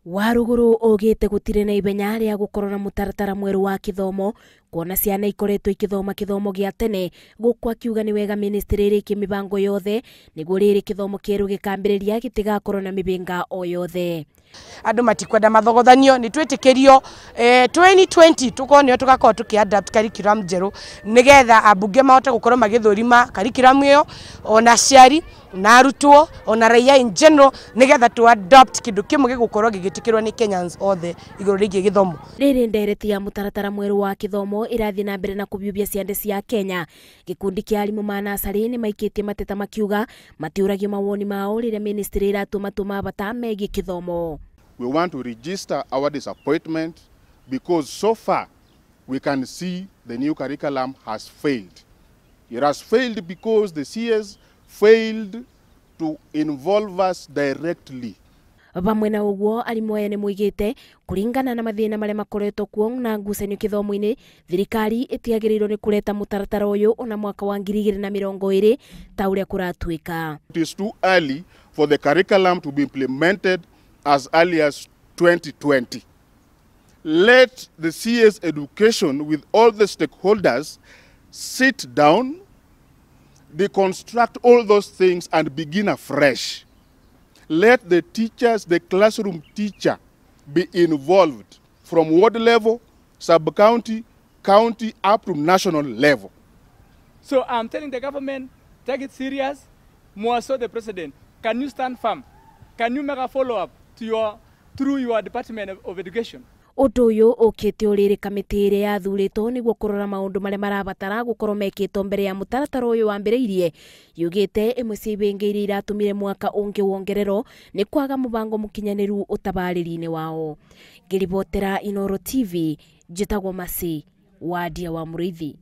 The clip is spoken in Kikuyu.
Waruguru ugite gutire na ibenya ria gukorwo na mutaratara mweru wa kithomo kuona ciana ikoretwo ikithoma kithomo gia tene guku akiuga ni wega ministry irikie mibango yothe niguo riri kithomo kieru gikambiriria gitigakorwo na mibinga o yothe. Andu matikwenda mathogothanio ni twitikirio 2020 tukorwo nio tugakorwo tuki adapt curriculum njeru nigetha ambunge mahote gukorwo magithurima curriculum iyo ona aciari na arutwo ona raia in general nigetha tu adopt kindu kimwe gigukorwo gigitikirwo ni Kenyans othe iguru rigie githomo. Riri ndereti ya mutaratara mweru wa kithomo irathi na mbere na kubiubia ciande cia Kenya. Gikundi kia arimu ma nasari ni maikitie mateta makiuga matiuragio mawoni mao riria ministry iratua matua ma bata megie kithomo. We want to register our disappointment because so far we can see the new curriculum has failed. It has failed because the CS failed to involve us directly. Vamwe na uguo arimu aya ni moigite kuringana na mathina maria makoretwo kuo na ngucanio kithomo-ini thirikari itiagiriirwo ni kureta mutaratara uyu ona mwaka wa 2020 ta uria kuratuika. It is too early for the curriculum to be implemented as early as 2020. Let the CS education with all the stakeholders sit down, deconstruct all those things and begin afresh. Let the teachers, the classroom teacher, be involved from ward level, sub-county, county, up to national level. So I'm telling the government, take it serious, more so the president. Can you stand firm? Can you make a follow-up to your, through your Department of Education? Undu uyu ukite uriri kamiti iria yathuritwo niguo kurora maundu maria marabatara gukorwo mekitwo mbere ya mutaratara uyu wambiriirie yugite imwe cia ibingi iria iratumire mwaka ungi wongererwo ni kwaga mubango mukinyaniru utabariri-ini wao. Ngiribotera Inooro TV, njitagwo Masi Wadia wa Muriithi.